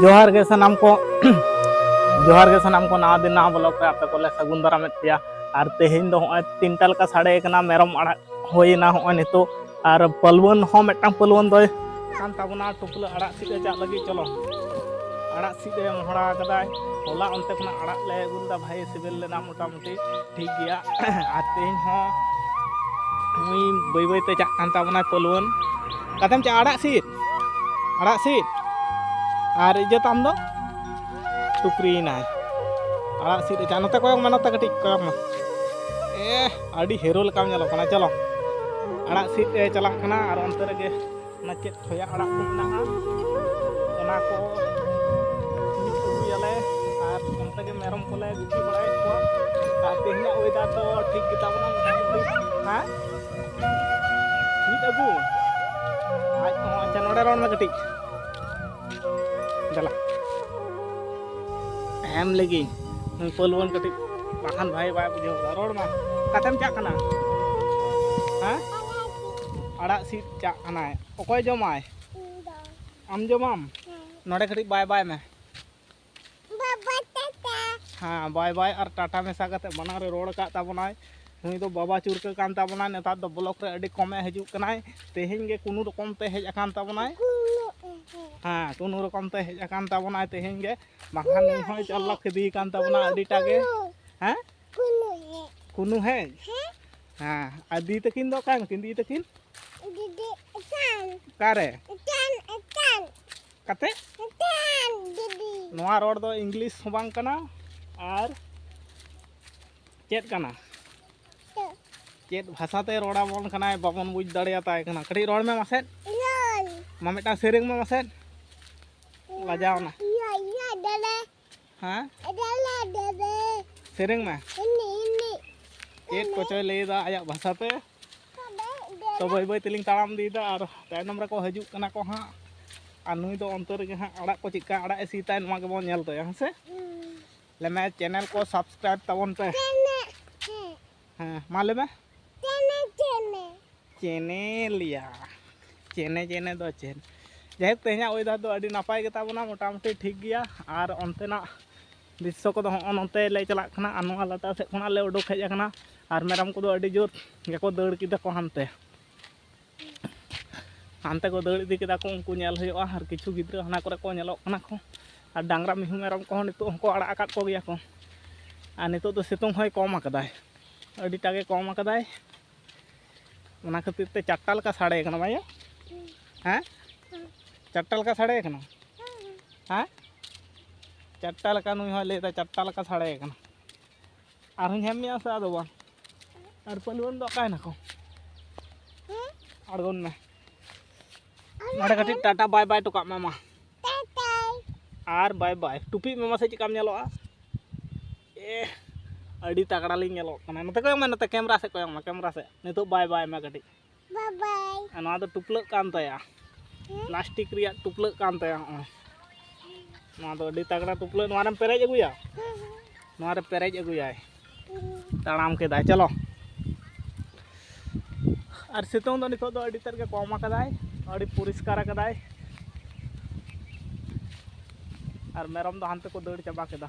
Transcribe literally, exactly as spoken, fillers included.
ᱡᱚᱦᱟᱨ ᱜᱮ ᱥᱟᱱᱟᱢ ᱠᱚ᱾ ᱡᱚᱦᱟᱨ ᱜᱮ ᱥᱟᱱᱟᱢ ᱠᱚ, ᱱᱟᱣᱟ ᱫᱤᱱ ᱱᱟᱣᱟ ᱵᱞᱚᱜ ᱨᱮ ᱟᱯᱮ ᱠᱚᱞᱮ ᱥᱟᱹᱜᱩᱱ ᱫᱟᱨᱟᱢᱮᱫ ᱯᱮᱭᱟ᱾ ᱟᱨ ᱛᱮᱦᱮᱧ ᱫᱚ ᱦᱚᱸᱜᱼᱚᱭ ᱛᱤᱱᱴᱟ ᱞᱮᱠᱟ ᱥᱟᱰᱮ ᱠᱟᱱᱟ, ᱢᱮᱨᱚᱢ ᱟᱲᱟᱜ ᱦᱩᱭᱮᱱᱟ ᱦᱚᱸᱜᱼᱚᱭ ᱱᱤᱛᱚᱜ᱾ ᱟᱨ ᱯᱟᱹᱞᱣᱟᱹᱱ ᱦᱚᱸ ᱢᱤᱫᱴᱟᱝ ᱯᱟᱹᱞᱣᱟᱹᱱ ᱫᱚᱭ ᱠᱟᱱ ᱛᱟᱵᱚᱱᱟ ᱴᱩᱯᱞᱟᱹ ᱟᱲᱟᱜ ᱥᱤᱫ ᱮ ᱪᱟᱜ ᱞᱟᱹᱜᱤᱫ᱾ ᱪᱚᱞᱚ, ᱟᱲᱟᱜ ᱥᱤᱫ ᱮ ᱢᱚᱦᱲᱟ ᱠᱟᱫᱟᱭ᱾ ᱦᱚᱞᱟ ᱚᱱᱛᱮ ᱠᱷᱚᱱᱟᱜ ᱟᱲᱟᱜ ᱞᱮ ᱟᱹᱜᱩ ᱞᱮᱫᱟ, ᱵᱷᱟᱜᱮ ᱥᱤᱵᱤᱞ ᱞᱮᱱᱟ ᱢᱚᱴᱟᱢᱩᱴᱤ᱾ ᱴᱷᱤᱠ ᱜᱮᱭᱟ᱾ ᱟᱨ ᱛᱮᱦᱮᱧ ᱦᱚᱸ ᱱᱩᱭ ᱵᱟᱹᱭ ᱵᱟᱹᱭ ᱛᱮ ᱪᱟᱜ ᱠᱟᱱ ᱛᱟᱵᱚᱱᱟᱭ ᱯᱟᱹᱞᱣᱟᱹᱱ᱾ ᱚᱠᱟᱛᱮᱢ ᱪᱟᱜᱼᱟ? ᱟᱲᱟᱜ ᱥᱤᱫ, ᱟᱲᱟᱜ ᱥᱤᱫ᱾ ᱟᱨ ᱤᱡᱟᱹ ᱛᱟᱢ ᱫᱚ ᱴᱩᱯᱨᱤᱭᱮᱱᱟᱭ᱾ ᱟᱲᱟᱜ ᱥᱤᱫ ᱮ ᱪᱟᱜ, ᱱᱚᱛᱮ ᱠᱚᱭᱚᱜ ᱢᱮ, ᱱᱚᱛᱮ ᱠᱟᱹᱴᱤᱡ ᱠᱚᱭᱚᱜ ᱢᱮ᱾ ᱮ, ᱟᱹᱰᱤ ᱦᱮᱨᱳ ᱞᱮᱠᱟᱢ ᱧᱮᱞᱚᱜ ᱠᱟᱱᱟ᱾ ᱪᱚᱞᱚ, ᱟᱲᱟᱜ ᱥᱤᱫ ᱮ ᱪᱟᱞᱟᱜ ᱠᱟᱱᱟ᱾ ᱟᱨ ᱚᱱᱛᱮ ᱨᱮᱜᱮ ᱚᱱᱟ ᱪᱮᱫ ᱠᱷᱚᱭᱟ ᱟᱲᱟᱜ ᱠᱚ ᱢᱮᱱᱟᱜᱼᱟ, ᱚᱱᱟ ᱠᱚ ᱥᱤᱫ ᱟᱹᱜᱩᱭᱟᱞᱮ᱾ ᱟᱨ ᱚᱱᱛᱮ ᱜᱮ ᱢᱮᱨᱚᱢ ᱠᱚᱞᱮ ᱜᱩᱯᱤ ᱵᱟᱲᱟᱭᱮᱫ ᱠᱚᱣᱟ᱾ ᱟᱨ ᱛᱮᱦᱮᱧᱟᱜ ᱚᱭᱮᱫᱟᱨ ᱫᱚ ᱴᱷᱤᱠ ᱜᱮᱛᱟ ᱵᱚᱱᱟ ᱢᱚᱴᱟᱢᱩᱴᱤ᱾ ᱦᱮᱸ, ᱥᱤᱫ ᱟᱹᱜᱩ᱾ ᱟᱡ ᱦᱚᱸ, ᱟᱪᱪᱷᱟ, ᱱᱚᱰᱮ ᱨᱚᱲ ᱢᱮ ᱠᱟᱹᱴᱤᱡ᱾ ᱫᱮᱞᱟ᱾ ᱮᱢ ᱞᱟᱹᱜᱤᱫ ᱯᱟᱹᱞᱣᱟᱹᱱ ᱠᱟᱹᱴᱤᱡ ᱵᱟᱠᱷᱟᱱ ᱵᱷᱟᱭ ᱵᱟᱭ ᱵᱩᱡᱷᱟᱹᱣ ᱮᱫᱟ᱾ ᱨᱚᱲ ᱢᱟ, ᱚᱠᱟᱛᱮᱢ ᱪᱟᱜ ᱠᱟᱱᱟ? ᱦᱮᱸ? ᱟᱲᱟᱜ ᱥᱤᱫ ᱪᱟᱜ ᱠᱟᱱᱟᱭ᱾ ᱚᱠᱚᱭ ᱡᱚᱢᱟᱭ? ᱤᱧ ᱫᱚ᱾ ᱟᱢ ᱡᱚᱢᱟᱢ? ᱦᱮᱸ᱾ ᱱᱚᱰᱮ ᱠᱟᱹᱴᱤᱡ ᱵᱟᱭ ᱵᱟᱭ ᱢᱮ᱾ ᱵᱟᱵᱟ ᱴᱟᱴᱟ᱾ ᱦᱮᱸ, ᱵᱟᱭ ᱵᱟᱭ ᱟᱨ ᱴᱟᱴᱟ ᱢᱮᱥᱟ ᱠᱟᱛᱮ ᱵᱟᱱᱟᱨ ᱨᱮ ᱨᱚᱲ ᱟᱠᱟᱫ ᱛᱟᱵᱚᱱᱟᱭ᱾ ᱱᱩᱭ ᱫᱚ ᱵᱟᱵᱟ ᱪᱩᱨᱠᱟᱹ ᱠᱟᱱ ᱛᱟᱵᱚᱱᱟᱭ᱾ ᱱᱮᱛᱟᱨ ᱫᱚ ᱵᱞᱚᱠ ᱨᱮ ᱟᱹᱰᱤ ᱠᱚᱢᱮ ᱦᱤᱡᱩᱜ ᱠᱟᱱᱟᱭ᱾ ᱛᱮᱦᱮᱧ ᱜᱮ ᱠᱳᱱᱳ ᱨᱚᱠᱚᱢ ᱛᱮ ᱦᱮᱡ ᱟᱠᱟᱱ ᱛᱟᱵᱚᱱᱟᱭ᱾ ᱠᱳᱱᱳ ᱦᱮᱸ, ᱠᱳᱱᱳ ᱨᱚᱠᱚᱢ ᱛᱮ ᱦᱮᱡ ᱟᱠᱟᱱ ᱛᱟᱵᱚᱱᱟᱭ ᱛᱮᱦᱮᱧ ᱜᱮ, ᱵᱟᱝᱠᱷᱟᱱ ᱱᱩᱭ ᱦᱚᱸᱭ ᱪᱟᱞᱟᱠ ᱤᱫᱤ ᱠᱟᱱ ᱛᱟᱵᱚᱱᱟ ᱟᱹᱰᱤᱴᱟ ᱜᱮ᱾ ᱠᱳᱱᱳ᱾ ᱦᱮᱸ? ᱠᱳᱱᱳ ᱦᱮᱡ᱾ ᱠᱳᱱᱳ ᱦᱮᱡ? ᱦᱮᱸ᱾ ᱦᱮᱸ, ᱟᱨ ᱫᱤᱫᱤ ᱛᱟᱹᱠᱤᱱ ᱫᱚ ᱚᱠᱟᱭ ᱱᱟᱠᱤᱱ ᱫᱤᱫᱤ ᱛᱟᱹᱠᱤᱱ? ᱫᱤᱫᱤ ᱮᱠᱟᱱ᱾ ᱚᱠᱟᱨᱮ? ᱮᱠᱟᱱ, ᱮᱠᱟᱱ᱾ ᱠᱟᱛᱮ? ᱮᱠᱟᱱ, ᱫᱤᱫᱤ᱾ ᱱᱚᱣᱟ ᱨᱚᱲ ᱫᱚ ᱤᱝᱞᱤᱥ ᱦᱚᱸ ᱵᱟᱝ ᱠᱟᱱᱟ᱾ ᱟᱨ ᱪᱮᱫ ᱠᱟᱱᱟ? ᱪᱮᱫ? ᱪᱮᱫ ᱵᱷᱟᱥᱟᱛᱮ ᱨᱚᱲ ᱟᱵᱚᱱ ᱠᱟᱱᱟᱭ, ᱵᱟᱵᱚᱱ ᱵᱩᱡᱽ ᱫᱟᱲᱮᱭᱟᱛᱟᱭ ᱠᱟᱱᱟ᱾ ᱠᱟᱹᱴᱤᱡ ᱨᱚᱲ ᱢᱮ ᱢᱟᱥᱮ᱾ ᱤᱞᱚᱱ᱾ ᱢᱟ ᱢᱤᱫᱴᱟᱝ ᱥᱮᱨᱮᱧ ᱢᱮ ᱢᱟᱥᱮ᱾ ᱞᱟᱡᱟᱣ ᱮᱱᱟ᱾ ᱤᱭᱟᱹ, ᱤᱭᱟᱹ, ᱫᱟᱫᱟ᱾ ᱦᱮᱸ? ᱫᱟᱫᱟ, ᱫᱟᱫᱟ᱾ ᱥᱮᱨᱮᱧ ᱢᱮ᱾ ᱤᱱᱤ, ᱤᱱᱤ᱾ ᱪᱮᱫ ᱠᱚᱪᱚᱭ ᱞᱟᱹᱭᱫᱟ ᱟᱭᱟᱜ ᱵᱷᱟᱥᱟᱛᱮ᱾ ᱫᱟᱫᱟ, ᱫᱟᱫᱟ᱾ ᱛᱚ ᱵᱟᱹᱭ ᱵᱟᱹᱭ ᱛᱮᱞᱤᱧ ᱛᱟᱲᱟᱢ ᱤᱫᱤᱭᱮᱫᱟ ᱟᱨ ᱛᱟᱭᱱᱚᱢ ᱨᱮᱠᱚ ᱦᱤᱡᱩᱜ ᱠᱟᱱᱟ ᱠᱚ ᱦᱟᱸᱜ᱾ ᱟᱨ ᱱᱩᱭ ᱫᱚ ᱚᱱᱛᱮ ᱨᱮᱜᱮ ᱦᱟᱸᱜ ᱟᱲᱟᱜ ᱠᱚ ᱪᱮᱫᱠᱟ ᱟᱲᱟᱜ ᱮ ᱥᱤᱫᱟᱭ, ᱱᱚᱣᱟ ᱜᱮᱵᱚᱱ ᱧᱮᱞ ᱛᱟᱭᱟ, ᱦᱮᱸ ᱥᱮ? ᱦᱩᱸ᱾ ᱞᱮ ᱢᱮ, ᱪᱮᱱᱮᱞ ᱠᱚ ᱥᱟᱵᱥᱠᱨᱟᱭᱤᱵ ᱛᱟᱵᱚᱱ ᱯᱮ᱾ ᱪᱮᱱᱮ, ᱦᱮᱸ᱾ ᱦᱮᱸ, ᱢᱟ ᱞᱟᱹᱭ ᱢᱮ᱾ ᱪᱮᱱᱮ, ᱪᱮᱱᱮ᱾ ᱪᱮᱱᱮᱞ ᱭᱟ᱾ ᱪᱮᱱᱮ, ᱪᱮᱱᱮ ᱫᱚ ᱪᱮᱫ? ᱡᱟᱭᱦᱳᱠ, ᱛᱮᱦᱮᱧᱟᱜ ᱚᱭᱮᱫᱟᱨ ᱫᱚ ᱟᱹᱰᱤ ᱱᱟᱯᱟᱭ ᱜᱮᱛᱟ ᱵᱚᱱᱟ, ᱢᱚᱴᱟᱢᱩᱴᱤ ᱴᱷᱤᱠ ᱜᱮᱭᱟ᱾ ᱟᱨ ᱚᱱᱛᱮᱱᱟᱜ ᱫᱨᱤᱥᱥᱚ ᱠᱚᱫᱚ ᱦᱚᱸᱜᱼᱚ ᱱᱚᱛᱮ ᱞᱮ ᱪᱟᱞᱟᱜ ᱠᱟᱱᱟ, ᱟᱨ ᱱᱚᱣᱟ ᱞᱟᱛᱟᱨ ᱥᱮᱫ ᱠᱷᱚᱱᱟᱜ ᱞᱮ ᱩᱰᱩᱠ ᱦᱮᱡ ᱟᱠᱟᱱᱟ᱾ ᱟᱨ ᱢᱮᱨᱚᱢ ᱠᱚᱫᱚ ᱟᱹᱰᱤ ᱡᱳᱨ ᱜᱮᱠᱚ ᱫᱟᱹᱲ ᱠᱮᱫᱟ ᱠᱚ ᱦᱟᱱᱛᱮ᱾ ᱦᱟᱱᱛᱮ ᱠᱚ ᱫᱟᱹᱲ ᱤᱫᱤ ᱠᱮᱫᱟ ᱠᱚ, ᱩᱱᱠᱩ ᱧᱮᱞ ᱦᱩᱭᱩᱜᱼᱟ᱾ ᱟᱨ ᱠᱤᱪᱷᱩ ᱜᱤᱫᱽᱨᱟᱹ ᱦᱟᱱᱟ ᱠᱚᱨᱮ ᱠᱚ ᱧᱮᱞᱚᱜ ᱠᱟᱱᱟ ᱠᱚ᱾ ᱟᱨ ᱰᱟᱝᱨᱟ ᱢᱤᱦᱩ ᱢᱮᱨᱚᱢ ᱠᱚᱦᱚᱸ ᱱᱤᱛᱚᱜ ᱦᱚᱸᱠᱚ ᱟᱲᱟᱜ ᱟᱠᱟᱫ ᱠᱚᱜᱮᱭᱟ ᱠᱚ᱾ ᱟᱨ ᱱᱤᱛᱚᱜ ᱫᱚ ᱥᱤᱛᱩᱝ ᱦᱚᱸᱭ ᱠᱚᱢ ᱟᱠᱟᱫᱟᱭ, ᱟᱹᱰᱤᱴᱟ ᱜᱮ ᱠᱚᱢ ᱟᱠᱟᱫᱟᱭ᱾ ᱚᱱᱟ ᱠᱷᱟᱹᱛᱤᱨ ᱛᱮ ᱪᱟᱨᱴᱟ ᱞᱮᱠᱟ ᱥᱟᱰᱮ ᱠᱟᱱᱟ ᱵᱟᱭᱟ᱾ ᱦᱮᱸ, ᱪᱟᱨᱴᱟ ᱞᱮᱠᱟ ᱥᱟᱰᱮ ᱠᱟᱱᱟ᱾ ᱦᱮᱸ, ᱪᱟᱨᱴᱟ ᱞᱮᱠᱟ ᱱᱩᱭ ᱦᱚᱸᱭ ᱞᱟᱹᱭᱫᱟ, ᱪᱟᱨᱴᱟ ᱞᱮᱠᱟ ᱥᱟᱰᱮ ᱠᱟᱱᱟ᱾ ᱟᱨᱦᱚᱸᱧ ᱦᱮᱢ ᱢᱮᱭᱟ ᱥᱮ ᱟᱫᱚ ᱵᱟᱝ? ᱟᱨ ᱯᱟᱹᱞᱣᱟᱹᱱ ᱫᱚ ᱚᱠᱟᱭ ᱱᱟᱠᱚ? ᱟᱬᱜᱚᱱ ᱢᱮ᱾ ᱱᱚᱰᱮ ᱠᱟᱹᱴᱤᱡ ᱴᱟᱴᱟ ᱵᱟᱭ ᱵᱟᱭ ᱦᱚᱴᱚ ᱠᱟᱜ ᱢᱮ ᱢᱟ᱾ ᱟᱨ ᱵᱟᱭ ᱵᱟᱭ᱾ ᱴᱩᱯᱤ ᱢᱮ ᱢᱟᱥᱮ, ᱪᱮᱠᱟᱢ ᱧᱮᱞᱚᱜᱼᱟ? ᱮ, ᱟᱹᱰᱤ ᱛᱟᱜᱲᱟ ᱞᱤᱧ ᱧᱮᱞᱚᱜ ᱠᱟᱱᱟ᱾ ᱱᱚᱛᱮ ᱠᱚᱭᱚᱜ ᱢᱮ, ᱱᱚᱛᱮ ᱠᱮᱢᱨᱟ ᱥᱮᱫ ᱠᱚᱭᱚᱜ ᱢᱮ, ᱠᱮᱢᱨᱟ ᱥᱮᱫ᱾ ᱱᱤᱛᱚᱜ ᱵᱟᱭ ᱵᱟᱭ ᱢᱮ ᱠᱟᱹᱴᱤᱡ᱾ ᱵᱟᱭ ᱵᱟᱭ᱾ ᱟᱨ ᱱᱚᱣᱟ ᱫᱚ ᱴᱩᱯᱞᱟᱹᱜ ᱠᱟᱱ ᱛᱟᱭᱟ᱾ ᱦᱮᱸ? ᱯᱞᱟᱥᱴᱤᱠ ᱨᱮᱭᱟᱜ ᱴᱩᱯᱞᱟᱹᱜ ᱠᱟᱱ ᱛᱟᱭᱟ ᱦᱚᱸᱜᱼᱚᱭ᱾ ᱱᱚᱣᱟ ᱫᱚ ᱟᱹᱰᱤ ᱛᱟᱜᱲᱟ ᱴᱩᱯᱞᱟᱹᱜ᱾ ᱱᱚᱣᱟ ᱨᱮᱢ ᱯᱮᱨᱮᱡ ᱟᱹᱜᱩᱭᱟ? ᱦᱮᱸ, ᱦᱮᱸ᱾ ᱱᱚᱣᱟ ᱨᱮ ᱯᱮᱨᱮᱡ ᱟᱹᱜᱩᱭᱟᱭ᱾ ᱦᱮᱸ᱾ ᱛᱟᱲᱟᱢ ᱠᱮᱫᱟᱭ, ᱪᱚᱞᱚ᱾ ᱟᱨ ᱥᱤᱛᱩᱝ ᱫᱚ ᱱᱤᱛᱚᱜ ᱫᱚ ᱟᱹᱰᱤ ᱛᱮᱫ ᱜᱮ ᱠᱚᱢ ᱟᱠᱟᱫᱟᱭ, ᱟᱹᱰᱤ ᱯᱚᱨᱤᱥᱠᱟᱨ ᱟᱠᱟᱫᱟᱭ᱾ ᱟᱨ ᱢᱮᱨᱚᱢ ᱫᱚ ᱦᱟᱱᱛᱮ ᱠᱚ ᱫᱟᱹᱲ ᱪᱟᱵᱟ ᱠᱮᱫᱟ᱾